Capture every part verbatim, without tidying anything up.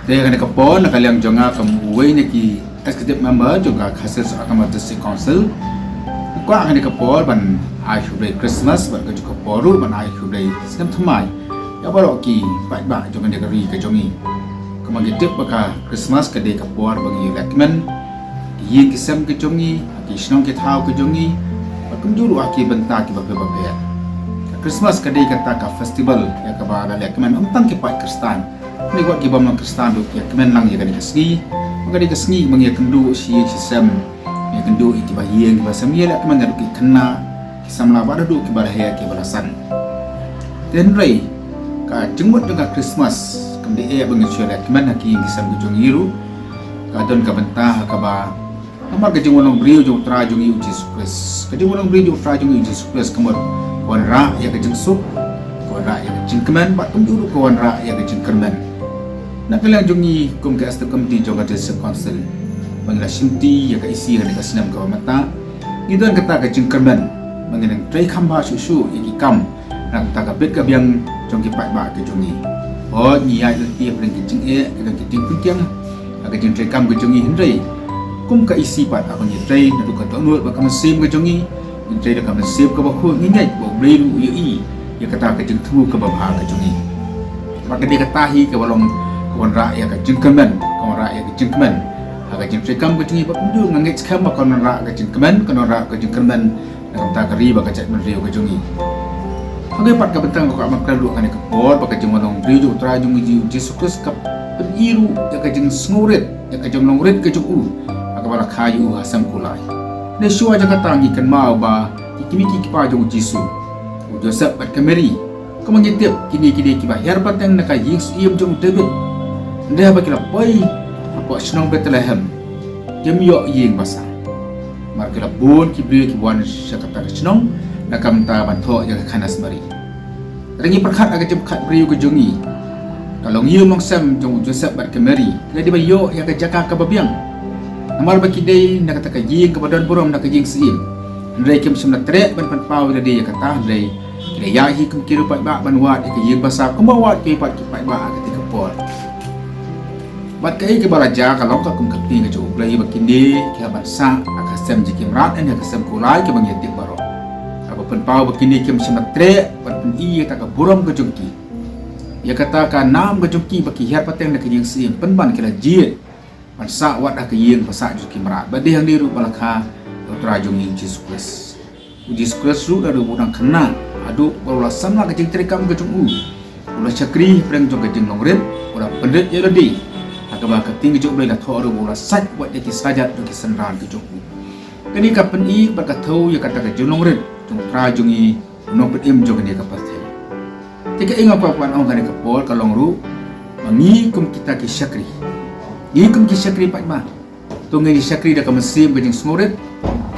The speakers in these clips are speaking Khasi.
Te kane ka por na ka liang jong nga kum uwei na ki executive member jong ka Khasi Hills Autonomous District Council, nga kwah kane ka por ban ai khublei Christmas bad ka jong ka por ruh ban ai khublei snem thymmai ïa baroh ki paidbah jong kane ka ri ka jong ngi. Kumba ngi tip ba ka Christmas ka dei ka por ba ngi lehkmen ki ïing ki sem ka jong ngi, ha ki shnong ki thaw ka jong ngi, bad kumjuh ruh ha ki bynta kiba pher ba pher. Ka Christmas ka dei kata ka festival ïa kaba la lehkmen ym tang ki paid Khristan, ne wat ki bym long Khristan ruh ki ïa kmen lang ïa kane ka sngi. Ba ka dei ka sngi ba ngi ïa kynduh shi ïing shi sem, ngi ïa kynduh ïa kiba ïing kiba sem, ngi ïa lehkmen ïa ki khynnah, ki samla bad haduh kiba la heh kiba la san. Te hynrei ka jingmut jong ka Christmas kam dei eh ba ngi shu ïa lehkmen ha ki ïing ki sem ka jong ngi ruh. Ka don ka bynta ha kaba namar ka jingwanrah briew jong U Trai jong ngi U Jisu Khrist. Ka jingwanrah briew jong U Trai jong ngi U Jisu Khrist ka mut ka wanrah ïa ka jingsuk, ka wanrah ïa ka jingkmen, bad kumjuh ruh ka wanrah ïa ka jingkyrmen. Na ka liang jong ngi kum ka Executive Committee jong ka District Council, ba ngi la shimti ïa ka E C ha kane ka snem kaba mynta, ngi don kata ka jingkyrmen ba ngin nang trei kham bha shuh shuh ïa ki kam na ka bynta ka bit ka biang jong ki paidbah ka jong ngi. Hooid, ngi ïaid lynti hapdeng ki jingeh, ki don ki jingpynkhiah ha ka jingtrei kam ka jong ngi, hynrei kum ka E C pat haba ngi trei naduh ka dohnud bad ka mynsiem ka jong ngi, ngi trei da ka mynsiem kaba khuid, ngi ngeit ba U Blei ruh u ïohi ïa kata ka jingthmu kaba bha ka jong ngi. Bad ka dei kata hi kaba long ka wanrah ïa ka jingkmen, ka wanrah ïa ka jingkmen ha ka jingtrei kam ka jong ngi. Bad kumjuh nga ngeit skhem ba ka wanrah ka jingkmen, ka wanrah ka jingkmen na ka bynta ka ri bad ka jaitbynriew ka jong ngi. Ha kawei pat ka bynta nga kwah ban kren ruh ha kane ka por ba ka jingwanrah briew jong U Trai jong ngi U Jisu Khrist ka pyni ruh ïa ka jingsngewrit, ïa ka jinglongrit ka jong u ha kaba la kha ïa u ha sem kulai. Hynrei shuwa jong kata ngi kynmaw ba ki kmie ki kpa jong U Jisu, u Joseph bad ka Mary, kumba ngi tip kine ki dei kiba hiar pateng na ka ïing syiem jong u David. Hynrei haba ki la poi hapoh shnong Bethlehem, kim ïoh ïing basa. Namar ki la bun ki briew ki wan sha kata ka shnong na ka bynta ban thoh ïa ka khana Samari. Lada ngi pyrkhat ha ka jingpyrkhat briew ka jong ngi, ka longïing longsem jong u Joseph bad ka Mary ki la dei ban ïoh ïa ka jaka kaba biang. Namar ba ki dei na kata ka ïing kaba don burom na ka ïing syiem, hynrei kim shym la treh ban pynpaw ïa lade ïa kata, hynrei ki la ïaid hi kum ki riew paidbah ban wad ïa ka ïing basa kumba wad kiwei pat ki paidbah ha katei ka por. Bad kaei kaba la jia ka long ka kum ka ktien ka jong U Blei ba kine ki hap ban sah ha ka sem jong ki mrad ne ha ka sem kulai kaba ngi tip baroh. Kaba pynpaw ba kine kim shym la treh ban pyni ïa kata ka burom ka jong ki, ïa kata ka nam ka jong ki ba ki hiar pateng na ka ïing syiem, pynban ki la jied ban sah wat ha ka ïing ba sah jong ki mrad. Bad dei hangne ruh ba la kha ïa U Trai jong ngi U Jisu Khrist. U Jisu Khrist ruh naduh ba u dang khynnah haduh ba u la samla ka jingtrei kam ka jong u, u la shakri hapdeng jong ka jinglongrit, u la pynrit ïa lade. Ha kaba ka ktien ka jong U Blei la thoh ruh ba u la sait wat ïa ki sajat jong ki synran ka jong u. Kane ka pyni bad ka thew ïa kata ka jinglongrit jong U Trai jong ngi, U Nongpynim jong kane ka pyrthei. Te kaei nga kwah ban ong ha kane ka por ka long ruh ba ngi kum kita ki shakri, ngi kum ki shakri paidbah, to ngin ïa shakri da ka mynsiem ka jingsngewrit,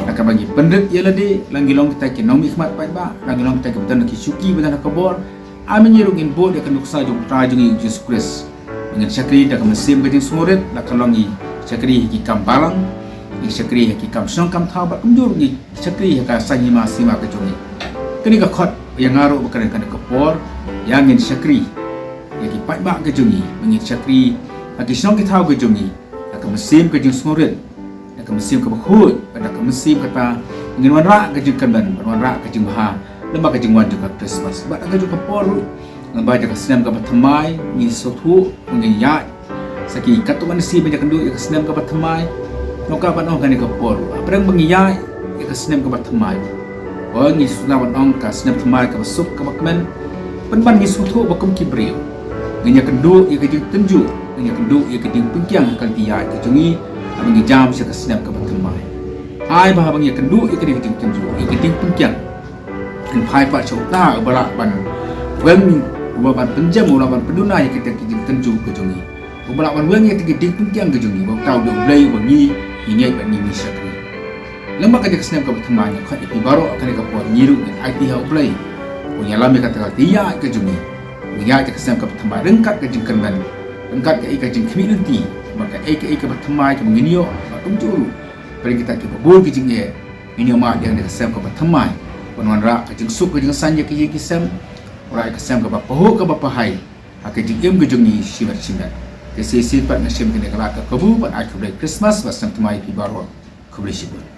da kaba ngi pynrit ïa lade, la ngi long kita ki nongmihkhmat paidbah, la ngi long kita kiba don ki shuki ba don ha ka bor. Ai ma ngi ruh ngin bud ïa ka nuksa jong U Trai jong ngi U Jisu Khrist. Ngin shakri da ka mynsiem ka jingsngewrit, la ka long ngi shakri ha ki kam balang, ngi shakri ha ki kam shnong kam thaw, bad kumjuh ruh ngi shakri ha ka saiñ hima sima ka jong ngi. Kane ka khot ïa nga ruh ba kren ha kane ka por, ïa ngin shakri ïa ki paidbah ka jong ngi, ba ngin shakri ha ki shnong ki thaw ka jong ngi da ka mynsiem ka jingsngewrit, da ka mynsiem kaba khuid, bad da ka mynsiem kata ba ngin wanrah ka jingkyrmen, ban wanrah ka jingbha lyngba ka jingwan jong ka Christmas. Bad ha ka jong ka por ruh, lyngba jong ka snem kaba thymmai, ngi sngewthuh ba ngin ïaid sa ki katto katne shi ban ïakynduh ïa ka snem kaba thymmai. Nga kwah ban ong ha kane ka por ruh, hapdeng ba ngi ïaid ïa ka snem kaba thymmai, ba ngi sngewthuh ban ong ka snem thymmai kaba suk kaba kmen, pynban ngi sngewthuh ba kum ki briew ngin ïakynduh ïa ka jingtynjuh, ngin ïakynduh ïa ka jingpynkhiah ha ka lynti ïaid ka jong ngi haba ngi jam sha ka snem kaba thymmai. Ai ba haba ngi ïakynduh ïa ka jingtynjuh, ïa ka jingpynkhiah, ngin phai pat sha uta uba lah ban weng, uba lah ban pynjem, uba lah ban pynduna ïa kita ki jingtynjuh ka jong ngi, uba lah ban weng ïa kita ki jingpynkhiah ka jong ngi, ba uta u dei U Blei uba ngi, ngi ngeit bad ngi, ngi shakri. Lyngba ka jong ka snem kaba thymmai nga khot ïa phi baroh ha kane ka por, ngi ruh ngin aiti ha U Blei ban ïalam ïa kata ka lynti ïaid ka jong ngi. Ngin ïaid ha ka snem kaba thymmai ryngkat ka jingkyrmen, ryngkat kaei ka jingkhmih lynti, bad kaei kaei kaba thymmai kaba ngin ïoh, bad kumjuh ruh hapdeng kita kiba bun ki jingeh, ngin ïoh mad ïa kane ka snem kaba thymmai ban wanrah ka jingsuk ka jingsaiñ ïa ki ïing ki sem, wanrah ïa ka snem kaba pahuh kaba pahai ha ka jingim ka jong ngi shimet shimet. Te shisien pat nga shem kane ka lad ka kabu ban ai khublei Christmas bad snem thymmai ïa phi baroh. Khublei shibun.